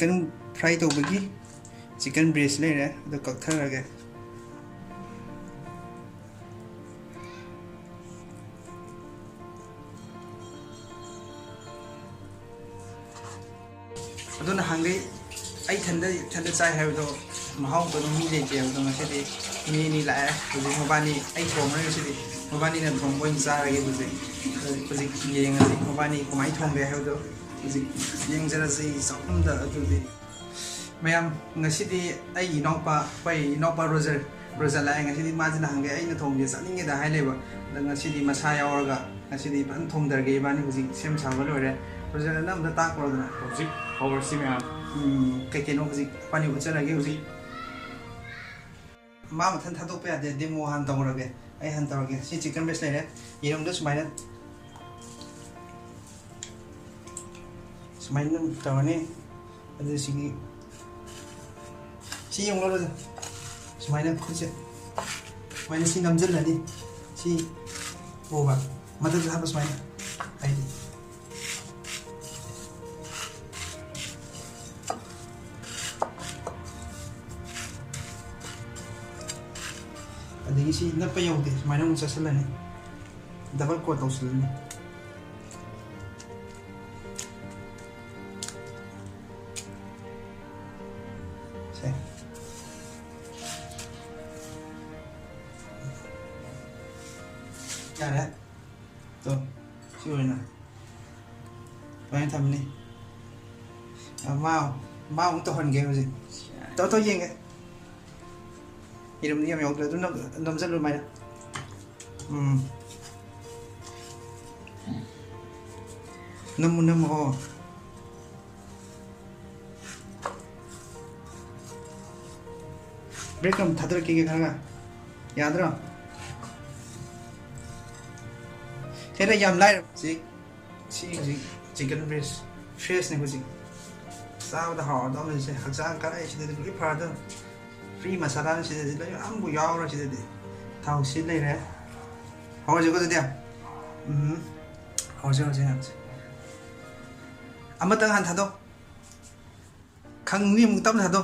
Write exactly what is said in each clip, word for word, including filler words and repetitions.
ꯀꯩꯅꯣ, ꯐ꯭ꯔꯥꯏ ꯇꯧꯕꯒꯤ chicken brace ꯂꯩꯔꯦ, ꯑꯗꯨ ꯀꯛꯊꯔꯒꯦ꯫ ꯑꯗꯨ ꯅꯍꯥꯟꯈꯩ ꯑꯩ ꯏꯊꯟꯗ, ꯏꯊꯟꯗ ꯆꯥꯏ ꯍꯥꯏꯕꯗꯣ, ꯃꯍꯥꯎ ꯇꯪꯕ ꯃꯤ ꯂꯩꯇꯦ ꯍꯥꯏꯕꯗꯣ, ꯉꯁꯤꯗꯤ ꯃꯤ ꯑꯅꯤ ꯂꯥꯛꯑꯦ꯫ ꯍꯧꯖꯤꯛ ꯃꯕꯥꯅꯤ, ꯑꯩ ꯊꯣꯡꯉꯔꯣꯏ ꯉꯁꯤꯗꯤ, ꯃꯕꯥꯅꯤꯅ ꯊꯣꯡꯕ ꯑꯣꯏꯅ ꯆꯥꯔꯒꯦ꯫ ꯍꯧꯖꯤꯛ, ꯍꯧꯖꯤꯛ ꯌꯦꯡꯉꯁꯤ ꯃꯕꯥꯅꯤ ꯀꯃꯥꯏꯅ ꯊꯣꯡꯒꯦ ꯍꯥꯏꯕꯗꯣ꯫ ꯍꯧꯖꯤꯛ ꯌꯦꯡꯖꯔꯁꯤ ꯆꯥꯛꯈꯨꯝꯗ꯫ ꯑꯗꯨꯗꯤ ꯃꯌꯥꯝ, ꯉꯁꯤꯗꯤ ꯑꯩꯒꯤ ꯏꯅꯥꯎꯄꯥ, ꯑꯩꯈꯣꯏ ꯏꯅꯥꯎꯄꯥ ꯔꯣꯖꯔ, ꯔꯣꯖꯔ ꯂꯥꯛꯑꯦ꯫ ꯉꯁꯤꯗꯤ ꯃꯥꯁꯤ ꯅꯍꯥꯟꯈꯩ ꯑꯩꯅ ꯊꯣꯡꯕꯁꯦ ꯆꯥꯅꯤꯡꯉꯦꯗ ꯍꯥꯏ ꯂꯩꯕ, ꯑꯗ ꯉꯁꯤꯗꯤ ꯃꯁꯥ ꯌꯥꯎꯔꯒ ꯉꯁꯤꯗꯤ ꯐꯖꯅ ꯊꯣꯡꯗꯔꯒꯦ꯫ ꯏꯕꯥꯅꯤ ꯍꯧꯖꯤꯛ ꯁꯦꯝ ꯁꯥꯕ ꯂꯣꯏꯔꯦ꯫ ꯔꯣꯖꯔ, ꯅꯪ ꯑꯝꯇ ꯇꯥꯛꯈ꯭ꯔꯣꯗꯅ꯫ ꯍꯧꯖꯤꯛ ꯍꯧꯔꯁꯤ ꯃꯌꯥꯝ꯫ ꯎꯝ, ꯀꯩ ꯀꯩꯅꯣ ꯍꯧꯖꯤꯛ ꯏꯕꯥꯅꯤ ꯎꯠꯆꯔꯒꯦ ꯍꯧꯖꯤꯛ꯫ ꯃꯥ ꯃꯊꯟ ꯊꯥꯗꯣꯛꯄ ꯌꯥꯗꯦ, ꯗꯦꯃꯣ ꯍꯥꯟꯅ ꯇꯧꯔꯒꯦ꯫ ꯑꯩ ꯍꯥꯟꯅ ꯇꯧꯔꯒꯦ꯫ ꯁꯤ ꯆꯤꯀꯟ ꯕ꯭ꯔꯦꯁ ꯂꯩꯔꯦ꯫ ꯌꯦꯔꯨꯝꯗꯣ ꯁꯨꯃꯥꯏꯅ, ꯁꯨꯃꯥꯏꯅ ꯇꯧꯔꯅꯤ꯫ ꯑꯗꯨ ꯁꯤꯒꯤ, ꯁꯤ ꯌꯦꯡꯉꯨꯔꯣ ꯑꯗꯨ꯫ ꯁꯨꯃꯥꯏꯅ ꯈꯨꯠꯁꯦ, ꯁꯨꯃꯥꯏꯅ ꯁꯤ ꯅꯝꯁꯤꯜꯂꯅꯤ꯫ ꯁꯤ ꯄꯣꯕ, ꯃꯊꯛꯇ ꯍꯥꯞꯄ ꯁꯨꯃꯥꯏꯅ꯫ ꯍꯥꯏꯗꯤ, ꯑꯗꯒꯤ ꯁꯤ ꯅꯞꯄ ꯌꯧꯗꯦ, ꯁꯨꯃꯥꯏꯅ ꯑꯃꯨꯛ ꯆꯠꯁꯤꯜꯂꯅꯤ, ꯗꯕꯜ ꯀꯣꯠ ꯇꯧꯁꯤꯜꯂꯅꯤ꯫ ꯁꯦ꯫ ꯌꯥꯔꯦ꯫ ꯇꯣ, ꯁꯤ ꯑꯣꯏꯅ ꯁꯨꯃꯥꯏꯅ ꯊꯝꯃꯅꯤ꯫ ꯑ, ꯃꯥ, ꯃꯥ ꯑꯃꯨꯛ ꯇꯧꯍꯟꯒꯦ ꯍꯧꯖꯤꯛ꯫ ꯇꯧ, ꯇꯧ ꯌꯦꯡꯒꯦ꯫ ꯌꯦꯔꯨꯝꯗꯤ ꯌꯥꯝ ꯌꯥꯎꯗ꯭ꯔꯦ, ꯑꯗꯨꯝ ꯅꯝ-, ꯅꯝꯁꯤꯜꯂꯨ ꯑꯗꯨꯃꯥꯏꯅ꯫ ꯎꯝ꯫ ꯅꯝꯃꯨ, ꯅꯝꯃꯨ, ꯑꯣ꯫ ꯕ꯭ꯔꯦꯗ ꯀ꯭ꯔꯝ ꯊꯥꯗꯔꯛꯈꯤꯒꯦ ꯈꯔ꯫ ꯌꯥꯗ꯭ꯔꯣ? ꯁꯤꯗ ꯌꯥꯝ ꯂꯥꯏꯔꯕ꯫ ꯁꯤ, ꯁꯤ ꯍꯧꯖꯤꯛ ꯆꯤꯀꯟ ꯕ꯭ꯔꯦꯁ ꯐ꯭ꯔꯦꯁꯅꯦ ꯍꯧꯖꯤꯛ꯫ ꯆꯥꯕꯗ ꯍꯥꯎꯔꯗꯧꯅꯦ ꯁꯦ꯫ ꯍꯛꯆꯥꯡ ꯀꯔꯥꯏ ꯁꯤꯗꯗꯤ ꯂꯣꯏ ꯐꯔꯗꯧꯅꯦ꯫ ꯐ꯭ꯔꯤ ꯃꯁꯥꯂꯥꯅ ꯁꯤꯗꯗꯤ ꯂꯣꯏ ꯑꯝꯕꯨ ꯌꯥꯎꯔꯣꯏ ꯁꯤꯗꯗꯤ꯫ ꯊꯥꯎ ꯁꯤ ꯂꯩꯔꯦ꯫ ꯍꯧꯔꯁꯤꯀꯣ ꯑꯗꯨꯗꯤ꯫ ꯎꯝ꯫ ꯍꯧꯔꯁꯤ, ꯍꯧꯔꯁꯤ, ꯍꯧꯔꯁꯤ꯫ ꯑꯃꯇꯪ ꯍꯥꯟꯅ ꯊꯥꯗꯣꯛ꯫ ꯈꯪꯅꯤ, ꯑꯃꯨꯛ ꯇꯞꯅ ꯊꯥꯗꯣ꯫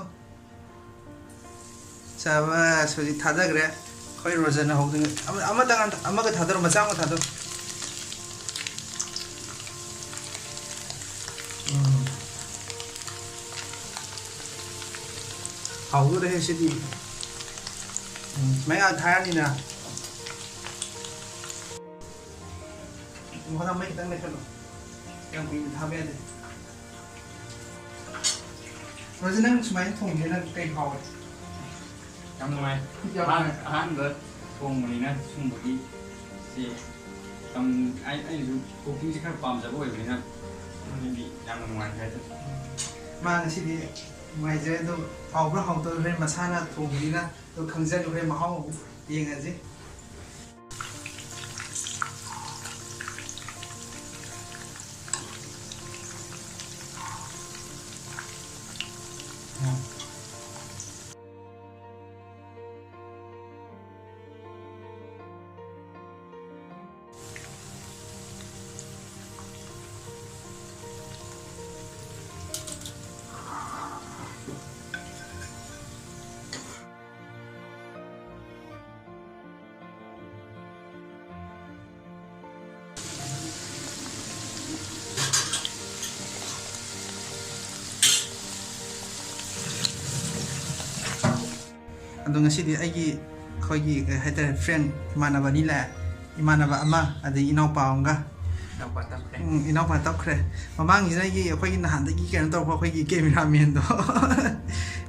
ꯁꯕꯥꯁ, ꯍꯧꯖꯤꯛ ꯊꯥꯗꯈ꯭ꯔꯦ꯫ ꯑꯩꯈꯣꯏ ꯔꯣꯖꯟꯅ ꯍꯧꯗꯣꯏꯅꯦ꯫ ꯑꯃ-, ꯑꯃꯇꯪ, ꯑꯃꯒ ꯊꯥꯗꯔꯣ, ꯃꯆꯥ ꯑꯃꯒ ꯊꯥꯗꯔꯣ꯫ ꯎꯝ꯫ ꯍꯥꯎꯗꯣꯔꯦꯍꯦ ꯁꯤꯗꯤ꯫ ꯎꯝ, ꯁꯨꯃꯥꯏꯅ ꯊꯥꯔꯅꯤꯅ꯫ ꯃꯈꯥꯗ ꯃꯩ ꯈꯤꯇꯪ ꯂꯩꯈꯠꯂꯣ꯫ ꯌꯥꯝ ꯀꯨꯏꯅ ꯊꯥꯕ ꯌꯥꯗꯦ꯫ ꯔꯣꯖꯤ, ꯅꯪ ꯁꯨꯃꯥꯏꯅ ꯊꯣꯡꯕꯁꯦ ꯅꯪ ꯀꯩ ꯐꯥꯎꯋꯦ? ꯌꯥꯝ ꯅꯨꯡꯉꯥꯏ꯫ ꯌꯥꯝ ꯑꯍꯥꯟ-, ꯅꯨꯡꯉꯥꯏ꯫ ꯑꯍꯥꯟꯕ ꯊꯣꯡꯕꯅꯤꯅ ꯁꯨꯝꯕꯒꯤ ꯁꯤ ꯌꯥꯝ, ꯑꯩ-, ꯑꯩꯅꯁꯨ cookingꯁꯦ ꯈꯔ ꯄꯥꯝꯖꯕ ꯑꯣꯏꯕꯅꯤꯅ ꯑꯗꯨꯗꯤ ꯌꯥꯝꯅ ꯅꯨꯡꯉꯥꯏꯈ꯭ꯔꯦ ꯍꯥꯏꯇꯥꯔꯦ꯫ ꯃꯥ ꯉꯁꯤꯗꯤ ꯅꯨꯡꯉꯥꯏꯖꯔꯦ, ꯑꯗꯣ ꯍꯥꯎꯕ꯭ꯔꯥ ꯍꯥꯎꯇꯕ꯭ꯔꯥ ꯍꯣꯔꯦꯟ ꯃꯁꯥꯅ ꯊꯣꯡꯕꯅꯤꯅ ꯑꯗꯣ ꯈꯪꯖꯔꯦ, ꯍꯣꯔꯦꯟ ꯃꯍꯥꯎ ꯑꯃꯨꯛ ꯌꯦꯡꯉꯁꯤ꯫ ꯑꯗꯣ ꯉꯁꯤꯗꯤ ꯑꯩꯒꯤ, ꯑꯩꯈꯣꯏꯒꯤ, ꯀꯩ ꯍꯥꯏꯇꯥꯔꯦ, friend, ꯏꯃꯥꯟꯅꯕ ꯑꯅꯤ ꯂꯥꯛꯑꯦ꯫ ꯏꯃꯥꯟꯅꯕ ꯑꯃ, ꯑꯗꯩ ꯏꯅꯥꯎꯄꯥ ꯑꯃꯒ꯫ ꯏꯅꯥꯎꯄꯥ ꯇꯞꯈ꯭ꯔꯦ꯫ ꯎꯝ, ꯏꯅꯥꯎꯄꯥ ꯇꯞꯈ꯭ꯔꯦ꯫ ꯃꯃꯥꯡꯁꯤꯅ ꯑꯩꯒꯤ, ꯑꯩꯈꯣꯏꯒꯤ ꯅꯍꯥꯟꯗꯒꯤ ꯀꯩꯅꯣ ꯇꯧꯔꯛꯄ ꯑꯩꯈꯣꯏꯒꯤ cameramanꯗꯣ꯫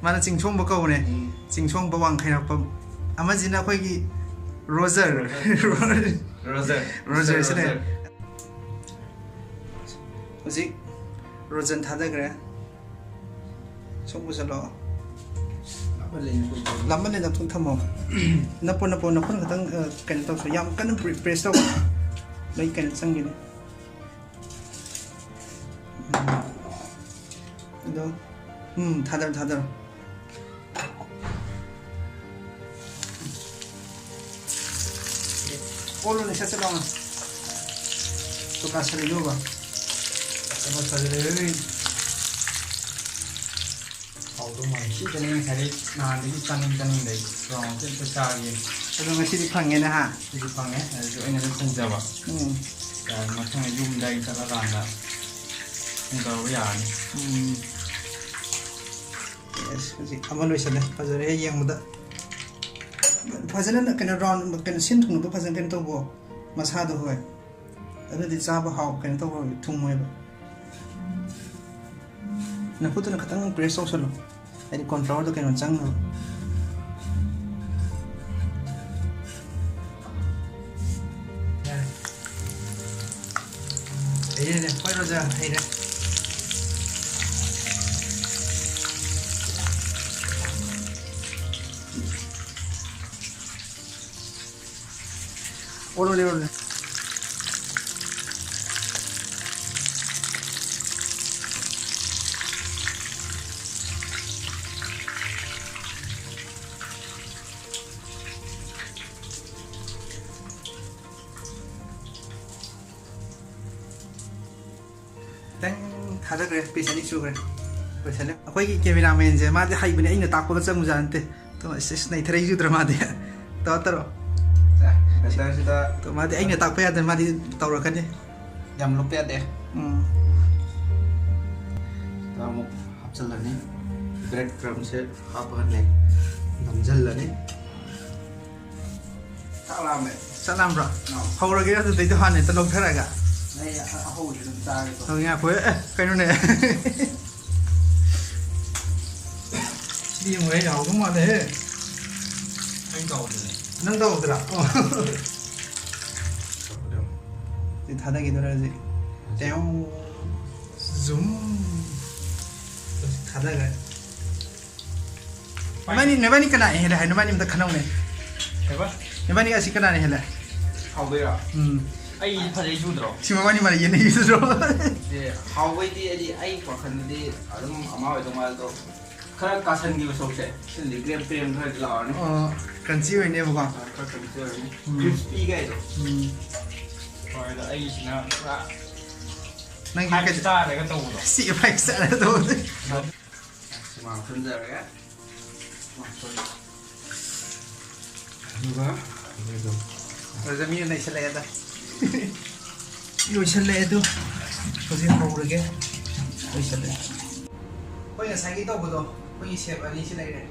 ꯃꯥꯅ ꯆꯤꯡꯁꯣꯡꯕ ꯀꯧꯕꯅꯦ꯫ ꯎꯝ꯫ ꯆꯤꯡꯁꯣꯡꯕ ꯋꯥꯡꯈꯩꯔꯥꯛꯄꯝ꯫ ꯑꯃꯁꯤꯅ ꯑꯩꯈꯣꯏꯒꯤ ꯔꯣꯖꯔ꯫ ꯔꯣꯖꯔ꯫ ꯔꯣꯖꯔ꯫ ꯔꯣꯖꯔꯁꯤꯅꯦ꯫ ꯔꯣꯖꯔ꯫ ꯍꯧꯖꯤꯛ ꯔꯣꯖꯟ ꯊꯥꯗꯈ꯭ꯔꯦ꯫ ꯁꯣꯝ ꯄꯨꯁꯜꯂꯛꯑꯣ꯫ ꯂꯥꯞꯃꯜꯂꯦ, ꯅꯈꯨꯠꯇꯣ꯫ ꯂꯥꯞꯃꯜꯂꯦ, ꯅꯈꯨꯠ ꯊꯝꯃꯣ꯫ ꯅꯞꯄꯣ, ꯅꯞꯄꯣ, ꯅꯈꯨꯠ ꯈꯛꯇꯪ, ꯑ, ꯀꯩꯅꯣ ꯇꯧꯁꯣ꯫ ꯌꯥꯝ ꯀꯟꯅ pre-, press ꯇꯧꯕ꯫ ꯂꯣꯏ ꯀꯩꯅꯣ ꯆꯪꯈꯤꯅꯤ꯫ ꯎꯝ꯫ ꯑꯗꯣ, ꯎꯝ, ꯊꯥꯗꯔꯣ, ꯊꯥꯗꯔꯣ꯫ ꯑꯣꯜꯂꯨꯅꯦ, ꯁꯠ ꯁꯠ ꯂꯥꯎꯅ꯫ ꯇꯨ ꯀꯥꯁꯜꯂꯛꯏꯗꯨꯕ꯫ ꯀꯩꯅꯣ ꯁꯥꯖꯤꯜꯂꯛꯑꯦ꯫ ꯍꯥꯎꯗꯧ ꯃꯥꯜꯂꯦ꯫ ꯁꯤꯗꯅꯦ ꯉꯁꯥꯏꯗꯩ ꯅꯍꯥꯟꯗꯒꯤ ꯆꯥꯅꯤꯡ ꯆꯥꯅꯤꯡ ꯂꯩ꯫ ꯕ꯭ꯔꯥꯎꯟꯁꯦ ꯑꯝꯇ ꯆꯥꯒꯦ꯫ ꯑꯗꯣ ꯉꯁꯤꯗꯤ ꯐꯪꯉꯦꯅꯦ, ꯍꯥ? ꯁꯤꯗꯤ ꯐꯪꯉꯦ꯫ ꯑꯗꯨꯁꯨ ꯑꯩꯅ ꯑꯗꯨꯝ ꯊꯣꯡꯖꯕ꯫ ꯎꯝ꯫ ꯌꯥꯔꯦ, ꯃꯊꯪ ꯌꯨꯝꯗ ꯑꯩ ꯆꯠꯂꯀꯥꯟꯗ ꯊꯣꯡꯗꯕ ꯌꯥꯔꯅꯤ꯫ ꯎꯝ꯫ ꯑꯁ, ꯍꯧꯖꯤꯛ ꯑꯃ ꯂꯣꯏꯁꯜꯂꯦ꯫ ꯐꯖꯔꯦ ꯌꯦꯡꯕꯗ꯫ ꯐꯖꯅ ꯀꯩꯅꯣ ꯔꯥꯎꯟ, ꯀꯩꯅꯣ ꯁꯤꯟ ꯊꯨꯡꯅꯕ ꯐꯖꯅ ꯀꯩꯅꯣ ꯇꯧꯕꯣ꯫ ꯃꯁꯥꯗꯣ, ꯍꯣꯏ꯫ ꯑꯗꯨꯗꯤ ꯆꯥꯕ ꯍꯥꯎ-, ꯀꯩꯅꯣ ꯇꯧꯔꯣꯏ, ꯊꯨꯝꯃꯣꯏꯕ꯫ ꯅꯈꯨꯠꯇꯨꯅ ꯈꯤꯇꯪ ꯄ꯭ꯔꯦꯁ ꯇꯧꯁꯜꯂꯨ꯫ ꯍꯥꯏꯗꯤ ꯀꯣꯔꯟꯐ꯭ꯂꯥꯋꯔꯗꯣ ꯀꯩꯅꯣ ꯆꯪꯅꯕ꯫ ꯌꯥꯔꯦ꯫ ꯍꯩꯔꯦꯅꯦ꯫ ꯍꯣꯏ, ꯔꯣꯖꯥ, ꯍꯩꯔꯦ꯫ ꯑꯣꯜꯂꯣꯅꯦ, ꯑꯣꯜꯂꯣꯅꯦ꯫ ꯈꯤꯇꯪ ꯊꯥꯗꯈ꯭ꯔꯦ, ꯄꯤꯁ ꯑꯅꯤ ꯁꯨꯈ꯭ꯔꯦ꯫ ꯂꯣꯏꯁꯜꯂꯦ꯫ ꯑꯩꯈꯣꯏꯒꯤ ꯀꯦꯃꯦꯔꯥꯃꯦꯟꯁꯦ, ꯃꯥꯗꯤ ꯍꯩꯕꯅꯦ, ꯑꯩꯅ ꯇꯥꯛꯄꯒ ꯆꯪꯕꯖꯥꯠ ꯅꯠꯇꯦ꯫ ꯇꯣ, ꯏꯁ, ꯏꯁ, ꯅꯩꯊꯔꯛꯏꯁꯦ ꯎꯗ꯭ꯔꯥ ꯃꯥꯗꯤ? ꯇꯧꯔꯣ, ꯇꯧꯔꯣ꯫ ꯁꯦ, ꯕꯦꯇꯔꯁꯤꯗ ꯇꯣ, ꯃꯥꯗꯤ ꯑꯩꯅ ꯇꯥꯛꯄ ꯌꯥꯗꯦ, ꯃꯥꯗꯤ ꯇꯧꯔꯛꯀꯅꯤ꯫ ꯌꯥꯝ ꯂꯨꯞꯄ ꯌꯥꯗꯦ꯫ ꯎꯝ꯫ ꯁꯤꯗ ꯑꯃꯨꯛ ꯍꯥꯞꯆꯤꯜꯂꯅꯤ꯫ ꯕ꯭ꯔꯦꯗ ꯀ꯭ꯔꯝꯁꯦ ꯍꯥꯞꯄꯒꯅꯦ ꯅꯝꯁꯤꯜꯂꯅꯤ꯫ ꯆꯥꯛ ꯂꯥꯝꯃꯦ꯫ ꯆꯥꯛ ꯂꯥꯝꯕ꯭ꯔꯣ? ꯑꯥꯎ꯫ ꯍꯧꯔꯒꯦ ꯑꯗꯨꯗꯩꯗꯣ ꯍꯥꯟꯅ ꯍꯦꯛꯇ ꯂꯧꯊꯔꯒ꯫ ꯑꯩ ꯑ-, ꯑꯍꯧꯕꯁꯦ ꯑꯗꯨꯝ ꯆꯥꯔꯒꯦꯀꯣ꯫ ꯑꯗꯨ ꯉꯥꯏꯈꯣꯍꯦ꯫ ꯑꯦ, ꯀꯩꯅꯣꯅꯦ? ꯁꯤꯗꯤ ꯌꯦꯡꯉꯨꯍꯦ, ꯍꯥꯎꯗꯧ ꯃꯥꯜꯂꯦꯍꯦ꯫ ꯑꯩ ꯇꯧꯗ꯭ꯔꯦ꯫ ꯅꯪ ꯇꯧꯗ꯭ꯔꯥ? ꯑꯣ꯫ ꯁꯤ ꯊꯥꯗꯈꯤꯗꯣꯔꯦ ꯍꯧꯖꯤꯛ꯫ ꯇꯦꯎ꯫ ꯖꯨꯝ꯫ ꯊꯥꯗꯈ꯭ꯔꯦ꯫ ꯅꯕꯥꯅꯤ, ꯅꯕꯥꯅꯤ ꯀꯅꯥ ꯍꯦꯜꯂꯦ ꯍꯥꯏ? ꯅꯕꯥꯅꯤ ꯑꯝꯇ ꯈꯟꯅꯧꯅꯦ꯫ ꯀꯩꯕ? ꯅꯕꯥꯅꯤ ꯑꯁꯤ ꯀꯅꯥꯅ ꯍꯦꯜꯂꯦ? ꯍꯥꯎꯗꯣꯏꯔꯣ? ꯎꯝ꯫ ꯑꯩ ꯐꯖꯩ ꯆꯨꯗ꯭ꯔꯣ? ꯁꯤ ꯃꯕꯥꯅꯤ ꯃꯔꯩ ꯌꯦꯠꯅꯩꯗꯨꯔꯣ? ꯑꯦ, ꯍꯥꯎꯕꯩꯗꯤ ꯑꯩꯗꯤ, ꯑꯩ ꯋꯥꯈꯜꯗꯗꯤ ꯑꯗꯨꯝ ꯑꯃ ꯑꯣꯏꯗꯧ ꯃꯥꯜꯂꯦ ꯑꯗꯣ, ꯈꯔ ꯀꯥꯁꯟꯈꯤꯕ ꯁꯔꯨꯛꯁꯦ, ꯁꯤꯅꯗꯤ ꯀ꯭ꯔꯦꯝ ꯀ꯭ꯔꯦꯝ ꯈꯔꯗꯤ ꯂꯥꯎꯔꯅꯤ꯫ ꯑꯣ, crunchy ꯑꯣꯏꯅꯦꯕꯀꯣ? ꯑꯥ, ꯈꯔ crunchy ꯑꯣꯏꯔꯅꯤ꯫ ꯎꯝ꯫ Crispy ꯀꯥꯏꯗꯣ꯫ ꯎꯝ꯫ ꯍꯣꯏ, ꯑꯗꯣ ꯑꯩꯒꯤꯁꯤꯅ ꯄꯨꯔꯥ ꯅꯪꯒꯤ five ꯀꯩ-, star ꯗꯒ ꯇꯧꯕꯗꯣ꯫ ꯁꯤ five star ꯗ ꯇꯧꯕꯗꯣ꯫ ꯑꯗꯣ ꯃꯥꯡꯁꯤꯟꯖꯔꯒꯦ꯫ ꯑꯗꯨꯒ ꯑꯗꯨꯗ ꯃꯤꯅ ꯅꯩꯁꯜꯂꯛꯑꯦꯗ꯫ ꯂꯣꯏꯁꯜꯂꯛꯑꯦ ꯑꯗꯨ꯫ ꯍꯧꯖꯤꯛ ꯍꯧꯔꯒꯦ꯫ ꯂꯣꯏꯁꯜꯂꯛꯑꯦ꯫ ꯑꯩꯈꯣꯏ ꯉꯁꯥꯏꯒꯤ ꯇꯧꯕꯗꯣ, ꯑꯩꯈꯣꯏꯒꯤ ꯁꯦꯞ ꯑꯅꯤꯁꯤ ꯂꯩꯔꯦ꯫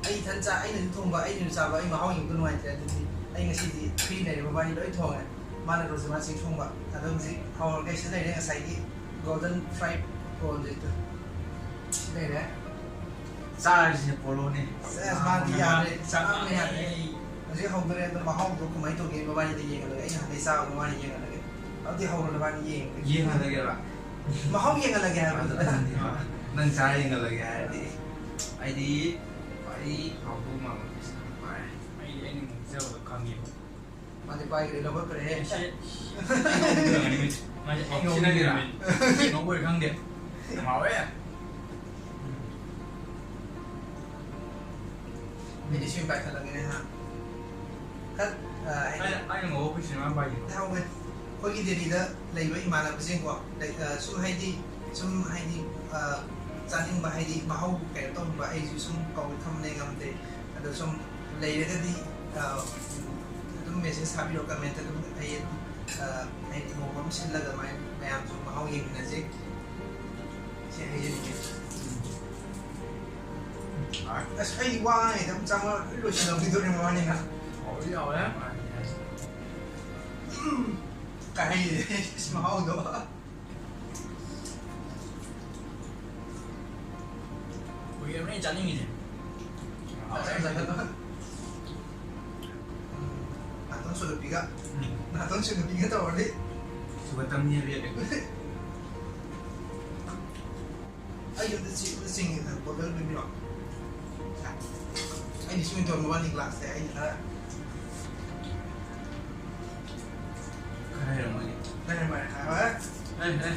ꯑꯩ ꯏꯊꯟ ꯆꯥ-, ꯑꯩꯅꯁꯨ ꯊꯣꯡꯕ, ꯑꯩꯅꯁꯨ ꯆꯥꯕ, ꯑꯩ ꯃꯍꯥꯎ ꯌꯦꯡꯕꯗꯣ ꯅꯨꯡꯉꯥꯏꯇ꯭ꯔꯦ꯫ ꯑꯗꯨꯗꯤ ꯑꯩ ꯉꯁꯤꯗꯤ ꯐ꯭ꯔꯤ ꯂꯩꯔꯦ, ꯃꯕꯥꯅꯤ ꯂꯣꯏ ꯊꯣꯡꯉꯦ꯫ ꯃꯥꯅ ꯔꯣꯖꯤꯃꯥ ꯆꯦꯡ ꯊꯣꯡꯕ꯫ ꯑꯗꯣ ꯍꯧꯖꯤꯛ ꯍꯧꯔꯒꯦ꯫ ꯁꯤ ꯂꯩꯔꯦ ꯉꯁꯥꯏꯒꯤ ꯒꯣꯜꯗꯟ ꯐ꯭ꯔꯥꯏꯠ ꯀꯣꯔꯟꯁꯦ꯫ ꯁꯤ ꯂꯩꯔꯦ꯫ ꯆꯥꯔꯤꯁꯦ ꯄꯣꯂꯣꯅꯦ꯫ ꯁꯦꯁ, ꯃꯥꯗꯤ ꯌꯥꯗ꯭ꯔꯦ꯫ ꯆꯥꯕ ꯌꯥꯗ꯭ꯔꯦ꯫ ꯍꯧꯖꯤꯛ ꯍꯧꯗꯣꯔꯦ꯫ ꯑꯗꯣ ꯃꯍꯥꯎꯗꯣ ꯀꯃꯥꯏꯅ ꯇꯧꯒꯦ ꯃꯕꯥꯅꯤꯗ ꯌꯦꯡꯍꯜꯂꯒꯦ꯫ ꯑꯩꯅ ꯍꯥꯟꯅꯩ ꯆꯥꯕꯗꯣ ꯃꯕꯥꯅꯤ ꯌꯦꯡꯍꯜꯂꯒꯦ꯫ ꯑꯗꯨꯗꯤ ꯍꯧꯔꯣ, ꯅꯕꯥꯅꯤ ꯌꯦꯡꯉꯒꯦ꯫ ꯌꯦꯡꯍꯜꯂꯒꯦꯕ? ꯃꯍꯥꯎ ꯌꯦꯡꯍꯜꯂꯒꯦ ꯍꯥꯏꯕ꯫ ꯑꯗꯨ, ꯑꯗꯨꯗꯤ ꯅꯪ ꯆꯥ ꯌꯦꯡꯍꯜꯂꯒꯦ ꯍꯥꯏꯔꯗꯤ ꯑꯩꯗꯤ ꯈ꯭ꯋꯥꯏ ꯍꯥꯎꯗꯧ ꯃꯥꯟꯕ ꯄꯤꯁ ꯑꯃ ꯄꯥꯏꯔꯦ꯫ ꯑꯩꯗꯤ ꯑꯩꯅ ꯉꯝꯖꯕꯗꯣ ꯈꯪꯉꯦꯕ꯫ ꯃꯥꯗꯤ ꯄꯥꯏꯈ꯭ꯔꯦ, ꯂꯧꯈꯠꯈ꯭ꯔꯦꯍꯦ꯫ ꯁꯤ-, ꯁꯤ-, ꯁꯤ ꯉꯧꯕꯤꯔ ꯈꯪꯗꯦ꯫ ꯍꯥꯎꯋꯦ꯫ ꯑꯩꯗꯤ ꯁꯤ ꯑꯣꯏꯅ ꯄꯥꯏꯈꯠꯂꯒꯦꯅꯦ, ꯍꯥ? ꯈꯔ, ꯑ, ꯍꯥꯏꯗꯤ ꯑꯩꯅ, ꯑꯩꯅ ꯉꯧꯕ ꯄꯤꯁ ꯑꯃ ꯄꯥꯏꯈꯤꯕ꯫ ꯍꯥꯎꯋꯦ꯫ ꯑꯩꯈꯣꯏꯒꯤ ꯗꯦꯜꯂꯤꯗ ꯂꯩꯕ ꯏꯃꯥꯟꯅꯕꯁꯤꯡꯀꯣ, ꯂꯩ-, ꯑ, ꯁꯨꯝ ꯍꯥꯏꯗꯤ, ꯁꯨꯝ ꯍꯥꯏꯗꯤ, ꯑ, ꯆꯥꯅꯤꯡꯕ ꯍꯥꯏꯗꯤ ꯃꯍꯥꯎ ꯀꯩꯅꯣ ꯇꯧꯅꯤꯡꯕ ꯑꯩꯁꯨ ꯁꯨꯝ ꯀꯧꯏ ꯊꯝꯕꯅꯦ ꯉꯝꯗꯦ꯫ ꯑꯗꯣ ꯁꯨꯝ ꯂꯩꯔꯒꯗꯤ, ꯑ, ꯑꯗꯨꯝ ꯃꯦꯁꯦꯖ ꯊꯥꯕꯤꯔꯛꯑꯣ, ꯀꯃꯦꯟꯇ ꯑꯗꯨꯝ ꯑꯩ ꯑꯗꯨꯝ, ꯑ, ꯑꯩ ꯃꯑꯣꯡ ꯑꯃ ꯁꯤꯜꯂꯒ ꯑꯗꯨꯃꯥꯏꯅ ꯃꯌꯥꯝꯁꯨ ꯃꯍꯥꯎ ꯌꯦꯡꯃꯤꯟꯅꯁꯦ꯫ ꯁꯤ ꯍꯥꯏꯖꯅꯤꯡꯉꯦ꯫ ꯑꯁ, ꯑꯩ ꯋꯥ ꯉꯥꯡꯉꯤꯗ ꯑꯗꯨꯝ ꯆꯪꯉ ꯂꯣꯏ ꯂꯣꯏꯁꯤꯜꯂꯝꯈꯤꯗꯣꯔꯦ ꯃꯕꯥꯅꯤꯅ꯫ ꯍꯥꯎꯗꯤ ꯍꯥꯎꯋꯦ꯫ ꯎꯝ, ꯀꯥꯏ ꯍꯥꯏꯗꯦ꯫ ꯏꯁ, ꯃꯍꯥꯎꯗꯣ꯫ ꯀꯨꯏꯔꯕꯅꯦ ꯑꯩ ꯆꯥꯅꯤꯡꯉꯤꯁꯦ꯫ ꯆꯥꯁꯜꯂꯣ, ꯆꯥꯁꯜꯂꯣ꯫ ꯎꯝ, ꯅꯥꯇꯣꯟ ꯁꯨꯗꯠꯄꯤꯒ꯫ ꯎꯝ꯫ ꯅꯥꯇꯣꯟ ꯁꯨꯗꯠꯄꯤꯒ ꯇꯧꯔꯗꯤ꯫ ꯁꯨꯒꯠꯇꯝꯅꯤ ꯍꯥꯏꯕ ꯌꯥꯗꯦ꯫ ꯑꯩ ꯌꯨꯝꯗ ꯆꯦ-, ꯆꯤꯡꯉꯦꯗꯅ, ꯕꯣꯇꯜ ꯄꯤꯕꯤꯔꯣ꯫ ꯑꯩꯗꯤ ꯁꯨꯃꯥꯏꯅ ꯇꯧꯔ ꯃꯕꯥꯅꯤ ꯒ꯭ꯂꯥꯁꯁꯦ ꯑꯩꯅ ꯈꯔ ꯈꯔ ꯍꯩꯔꯝꯃꯣꯏꯅꯦ꯫ ꯈꯔ ꯍꯩꯔꯝꯃꯣꯏ꯫ ꯍꯣꯏ꯫ ꯑꯦ, ꯑꯦ꯫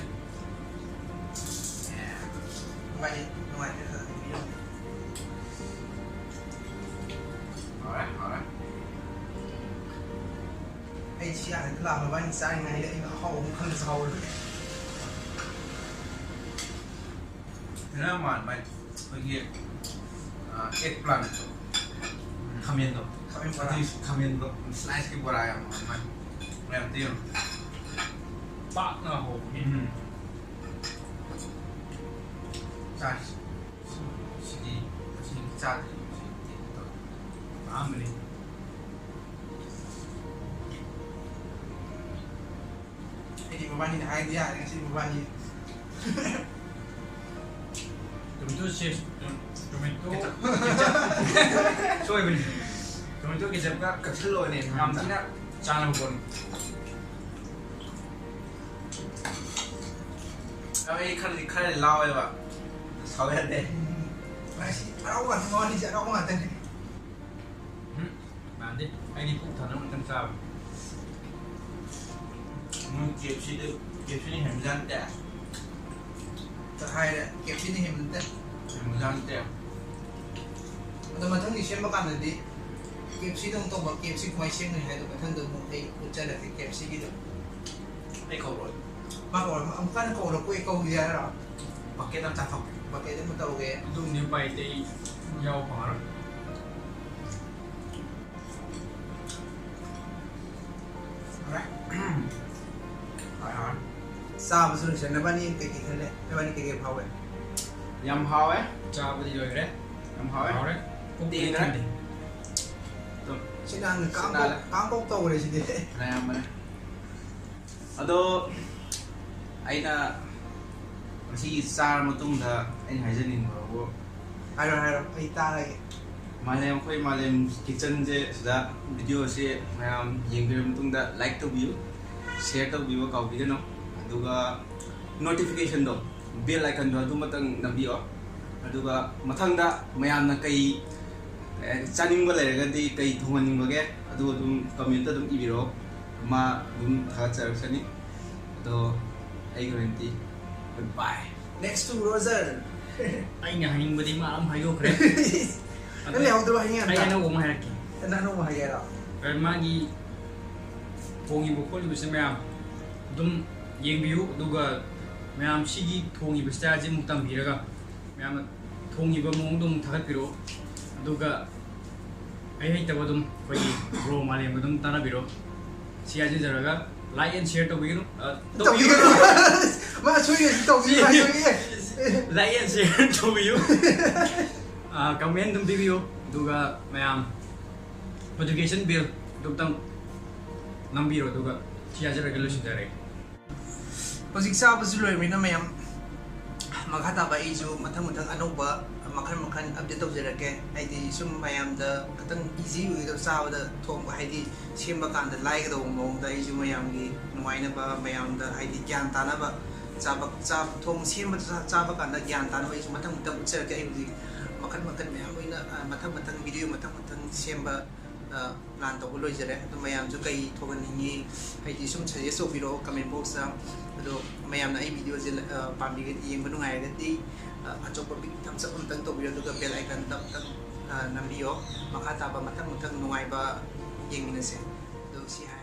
ꯃꯕꯥꯅꯤ ꯅꯨꯡꯉꯥꯏꯇꯦ ꯈꯔ ꯍꯩꯕꯤꯔꯝꯃꯣ꯫ ꯍꯥꯎꯔꯦ, ꯍꯥꯎꯔꯦ꯫ ꯑꯩ ꯁꯤ ꯑꯥꯗ ꯂꯥꯛꯑ ꯃꯕꯥꯅꯤ ꯆꯥꯔꯤꯉꯩꯗ ꯑꯩꯅ ꯑꯍꯥꯎꯕ ꯑꯃ ꯈꯜꯂ ꯆꯥꯍꯧꯔꯒꯦ꯫ ꯐꯖꯅ ꯃꯥꯟꯕ ꯍꯥꯏ꯫ ꯑꯩꯈꯣꯏꯒꯤ ꯑꯦꯛ ꯄ꯭ꯂꯥꯟꯠꯇꯣ, ꯈꯥꯃꯦꯟꯗꯣ, ꯈꯥꯃꯦꯟ ꯕꯣꯔꯥ꯫ ꯑꯗꯨꯒꯤ ꯈꯥꯃꯦꯟꯗꯣ ꯁ꯭ꯂꯥꯏꯁꯀꯤ ꯕꯣꯔꯥ ꯌꯥꯝ ꯍꯥꯎꯕꯅꯦ꯫ ꯃꯌꯥꯝ ꯑꯝꯇ ꯌꯦꯡꯉꯣ꯫ ꯄꯥꯛꯅ ꯍꯧꯕꯅꯦ꯫ ꯎꯝ꯫ ꯆꯥꯁꯤ꯫ ꯁꯤꯗꯤ ꯉꯁꯤꯗꯤ ꯆꯥꯗ꯭ꯔꯤ꯫ ꯁꯤꯗꯤ ꯑꯍꯥꯟꯕꯅꯤ꯫ ꯑꯩꯗꯤ ꯃꯕꯥꯅꯤꯅ ꯍꯥꯏꯔꯗꯤ ꯌꯥꯔꯦ ꯉꯁꯤ ꯃꯕꯥꯅꯤ꯫ ꯇꯣꯃꯦꯇꯣ ꯁꯦꯁ, ꯇꯣꯃꯦꯇꯣ ꯀꯦꯆꯞ꯫ ꯁꯣꯏꯕꯅꯤ꯫ ꯇꯣꯃꯦꯇꯣ ꯀꯦꯆꯞꯀ ꯀꯛꯁꯜꯂꯣꯅꯦ꯫ ꯌꯥꯝ ꯊꯤꯅ ꯆꯥꯅꯕ ꯄꯣꯠꯅꯤ꯫ ꯑꯩ ꯈꯔꯗꯤ, ꯈꯔꯗꯤ ꯂꯥꯎꯋꯦꯕ꯫ ꯁꯥꯎ ꯌꯥꯗꯦ꯫ ꯉꯁꯤ ꯑꯔꯥꯎꯕ ꯉꯥꯛꯇ, ꯃꯕꯥꯅꯤꯁꯦ ꯑꯔꯥꯎꯕ ꯉꯥꯛꯇꯅꯦ꯫ ꯎꯝ, ꯃꯥꯟꯗꯦ꯫ ꯑꯩꯗꯤ ꯄꯨꯛ ꯊꯟꯅꯕ ꯑꯝꯇꯪ ꯆꯥꯕꯅꯤ꯫ ꯃꯣꯏ ꯀꯦ ꯑꯦꯐ ꯁꯤꯗ, ꯀꯦ ꯑꯦꯐ ꯁꯤꯅ ꯍꯦꯟꯕꯖꯥꯠ ꯅꯠꯇꯦ꯫ ꯍꯥꯏꯔꯦ, ꯀꯦ ꯑꯦꯐ ꯁꯤꯅ ꯍꯦꯟꯕ ꯅꯠꯇꯦ꯫ ꯍꯦꯟꯕꯖꯥꯠ ꯅꯠꯇꯦ꯫ ꯑꯗꯣ ꯃꯊꯪꯒꯤ ꯁꯦꯝꯕ ꯀꯥꯟꯗꯗꯤ ꯀꯦ ꯑꯦꯐ ꯁꯤꯗ ꯑꯃꯨꯛ ꯇꯧꯕ, ꯀꯦ ꯑꯦꯐ ꯁꯤ ꯀꯃꯥꯏꯅ ꯁꯦꯝꯒꯅꯤ ꯍꯥꯏꯗꯣ ꯃꯊꯪꯗ ꯑꯃꯨꯛ ꯑꯩ ꯎꯠꯆꯔꯛꯀꯦ, ꯀꯦ ꯑꯦꯐ ꯁꯤꯒꯤꯗꯣ꯫ ꯑꯩ ꯀꯧꯔꯣꯏ꯫ ꯃꯥ ꯀꯧꯔꯣꯏ, ꯑꯃꯨꯛ ꯀꯟꯅ ꯀꯧꯔꯣ, ꯀꯣꯏ ꯀꯧꯒꯦ ꯍꯥꯏꯔꯣ? ꯕꯛꯀꯦꯠ ꯑꯃ ꯆꯥꯊꯣꯛꯀꯦ꯫ ꯕꯛꯀꯦꯠ ꯑꯃ ꯇꯧꯒꯦ꯫ ꯑꯗꯨꯝꯗꯤ ꯎꯄꯥꯏ ꯂꯩꯇꯦ, ꯑꯩ ꯌꯥꯎ ꯐꯪꯉꯔꯣꯏ꯫ ꯍꯣꯏ, ꯍꯣꯏ꯫ ꯆꯥꯕꯁꯨ ꯂꯣꯏꯁꯟ꯫ ꯅꯕꯥꯅꯤ ꯀꯩꯀꯩ ꯈꯜꯂꯦ? ꯅꯕꯥꯅꯤ ꯀꯩꯀꯩ ꯐꯥꯎꯋꯦ? ꯌꯥꯝ ꯍꯥꯎꯋꯦ꯫ ꯆꯥꯕꯗꯤ ꯂꯣꯏꯈ꯭ꯔꯦ꯫ ꯌꯥꯝ ꯍꯥꯎꯋꯦ꯫ ꯍꯥꯎꯔꯦ꯫ ꯄꯨꯛ ꯇꯦꯟꯈ꯭ꯔꯦ꯫ ꯊꯟꯗꯦ꯫ ꯑꯗꯨꯝ ꯁꯤꯅ ꯍꯥꯟꯅ ꯀꯥꯡ ꯁꯤꯅ ꯀꯣꯛ-, ꯀꯥꯡ ꯀꯣꯛ ꯇꯧꯈ꯭ꯔꯦ ꯁꯤꯗꯤ꯫ ꯐꯅꯌꯥꯝꯕꯅꯦ꯫ ꯑꯗꯣ ꯑꯩꯅ ꯉꯁꯤ ꯆꯥꯔ ꯃꯇꯨꯡꯗ ꯑꯩꯅ ꯍꯥꯏꯖꯅꯤꯡꯕꯕꯨ, ꯍꯥꯏꯔꯣ, ꯍꯥꯏꯔꯣ, ꯑꯩ ꯇꯥꯔꯒꯦ꯫ ꯃꯥꯂꯦꯝ, ꯑꯩꯈꯣꯏ ꯃꯥꯂꯦꯝ ꯀꯤꯠꯆꯟꯁꯦ ꯁꯤꯗ ꯚꯤꯗꯤꯑꯣꯁꯦ ꯃꯌꯥꯝ ꯌꯦꯡꯕꯤꯔꯕ ꯃꯇꯨꯡꯗ like ꯇꯧꯕꯤꯌꯨ, share ꯇꯧꯕꯤꯕ ꯀꯥꯎꯕꯤꯒꯅꯨ, ꯑꯗꯨꯒ notificationꯗꯣ, bell iconꯗꯣ ꯑꯗꯨꯃꯇꯪ ꯅꯝꯕꯤꯌꯣ꯫ ꯑꯗꯨꯒ ꯃꯊꯪꯗ ꯃꯌꯥꯝꯅ ꯀꯩ, ꯑꯦ, ꯆꯥꯅꯤꯡꯕ ꯂꯩꯔꯒꯗꯤ, ꯀꯩ ꯊꯣꯡꯍꯟꯅꯤꯡꯕꯒꯦ, ꯑꯗꯨ ꯑꯗꯨꯝ commentꯇ ꯑꯗꯨꯝ ꯏꯕꯤꯔꯛꯑꯣ, ꯃꯥ ꯑꯗꯨꯝ ꯊꯥꯒꯠꯆꯔꯛꯆꯅꯤ꯫ ꯑꯗꯣ ꯑꯩꯒꯤ ꯑꯣꯏꯅꯗꯤ goodbye꯫ Next to Roger꯫ ꯑꯩꯅ ꯍꯥꯏꯅꯤꯡꯕꯗꯤ ꯃꯥ ꯑꯗꯨꯝ ꯍꯥꯏꯗꯣꯛꯈ꯭ꯔꯦ꯫ ꯅꯪ ꯂꯩꯍꯧꯗꯕ ꯍꯥꯏꯅꯤꯡꯉꯥꯏ ꯑꯩ ꯑꯝꯇ? ꯑꯅꯧꯕ ꯑꯃ ꯍꯥꯏꯔꯛꯀꯦ꯫ ꯅꯪ ꯑꯅꯧꯕ ꯍꯥꯏꯒꯦ ꯍꯥꯏꯔꯣ? ꯃꯥꯒꯤ ꯊꯣꯡꯉꯤꯕ ꯈꯣꯠꯂꯤꯕꯁꯦ ꯃꯌꯥꯝ ꯑꯗꯨꯝ ꯌꯦꯡꯕꯤꯌꯨ, ꯑꯗꯨꯒ ꯃꯌꯥꯝ ꯁꯤꯒꯤ ꯊꯣꯡꯉꯤꯕ styleꯁꯦ ꯑꯃꯨꯛ ꯇꯝꯕꯤꯔꯒ ꯃꯌꯥꯝꯅ ꯊꯣꯡꯉꯤꯕ ꯃꯑꯣꯡꯗꯣ ꯑꯃꯨꯛ ꯊꯥꯒꯠꯄꯤꯔꯛꯑꯣ꯫ ꯑꯗꯨꯒ ꯑꯩ ꯍꯩꯇꯕ ꯑꯗꯨꯝ ꯑꯩꯈꯣꯏꯒꯤ ꯕ꯭ꯔꯣ ꯃꯥꯂꯦꯝꯒ ꯑꯗꯨꯝ ꯇꯥꯟꯅꯕꯤꯔꯣ꯫ ꯁꯤ ꯍꯥꯏꯖꯖꯔꯒ like and share ꯇꯧꯕꯤꯒꯅꯨ꯫ ꯑ, ꯇꯧꯕꯤꯒꯅꯨ꯫ ꯃꯥ ꯁꯣꯏꯔꯁꯨ ꯇꯧꯕꯤꯌꯨ ꯍꯥꯏꯕꯅꯤ꯫ Like and share ꯇꯧꯕꯤꯌꯨ꯫ ꯑ, comment ꯑꯗꯨꯝ ꯄꯤꯕꯤꯌꯨ꯫ ꯑꯗꯨꯒ ꯃꯌꯥꯝ notification bell ꯑꯗꯨꯝꯇꯪ ꯅꯝꯕꯤꯔꯣ꯫ ꯑꯗꯨꯒ ꯁꯤ ꯍꯥꯏꯖꯔꯒ ꯂꯣꯏꯁꯤꯟꯖꯔꯒꯦ꯫ ꯍꯧꯖꯤꯛ ꯆꯥꯕꯁꯨ ꯂꯣꯏꯔꯕꯅꯤꯅ ꯃꯌꯥꯝ, ꯃꯈꯥ ꯇꯥꯕ ꯑꯩꯁꯨ ꯃꯊꯪ ꯃꯊꯪ ꯑꯅꯧꯕ ꯃꯈꯜ ꯃꯈꯜ update ꯇꯧꯖꯔꯛꯀꯦ꯫ ꯍꯥꯏꯗꯤ ꯁꯨꯝ ꯃꯌꯥꯝꯗ ꯈꯤꯇꯪ easy ꯑꯣꯏꯒꯗꯕ, ꯆꯥꯕꯗ ꯊꯣꯡꯕ ꯍꯥꯏꯗꯤ ꯁꯦꯝꯕ ꯀꯥꯟꯗ ꯂꯥꯏꯒꯗꯧꯕ ꯃꯑꯣꯡꯗ ꯑꯩꯁꯨ ꯃꯌꯥꯝꯒꯤ ꯅꯨꯡꯉꯥꯏꯅꯕ, ꯃꯌꯥꯝꯗ ꯍꯥꯏꯗꯤ ꯒ꯭ꯌꯥꯟ ꯇꯥꯅꯕ, ꯆꯥꯕ, ꯆꯥ-, ꯊꯣꯡ ꯁꯦꯝꯕ ꯆꯥ-, ꯆꯥꯕ ꯀꯥꯟꯗ ꯒ꯭ꯌꯥꯟ ꯇꯥꯅꯕ ꯑꯩꯁꯨ ꯃꯊꯪ ꯃꯊꯪ ꯎꯠꯆꯔꯛꯀꯦ꯫ ꯑꯩ ꯍꯧꯖꯤꯛ ꯃꯈꯜ ꯃꯈꯜ ꯃꯌꯥꯝ ꯑꯣꯏꯅ, ꯑ, ꯃꯊꯪ ꯃꯊꯪ video ꯃꯊꯪ ꯃꯊꯪ ꯁꯦꯝꯕ, ꯑ, plan ꯇꯧꯕ ꯂꯣꯏꯖꯔꯦ꯫ ꯑꯗꯨ ꯃꯌꯥꯝꯁꯨ ꯀꯩ ꯊꯣꯡꯍꯟꯅꯤꯡꯉꯤ ꯍꯥꯏꯗꯤ ꯁꯨꯝ suggest ꯇꯧꯕꯤꯔꯛꯑꯣ comment box ꯇ꯫ ꯑꯗꯣ ꯃꯌꯥꯝꯅ ꯑꯩ video ꯁꯦ, ꯑ, ꯄꯥꯝꯕꯤꯔꯒꯗꯤ, ꯌꯦꯡꯕ ꯅꯨꯡꯉꯥꯏꯔꯒꯗꯤ, ꯑ, ꯑꯆꯧꯕ big thumbs up ꯑꯝꯇꯪ ꯇꯧꯕꯤꯌꯣ, ꯑꯗꯨꯒ bell icon ꯗ ꯑꯝꯇꯪ, ꯑ, ꯅꯝꯕꯤꯌꯣ꯫ ꯃꯈꯥ ꯇꯥꯕ ꯃꯊꯪ ꯃꯊꯪ ꯅꯨꯡꯉꯥꯏꯕ ꯌꯦꯡꯃꯤꯟꯅꯁꯦ꯫ ꯑꯗꯣ ꯁꯤ ꯍꯥꯏ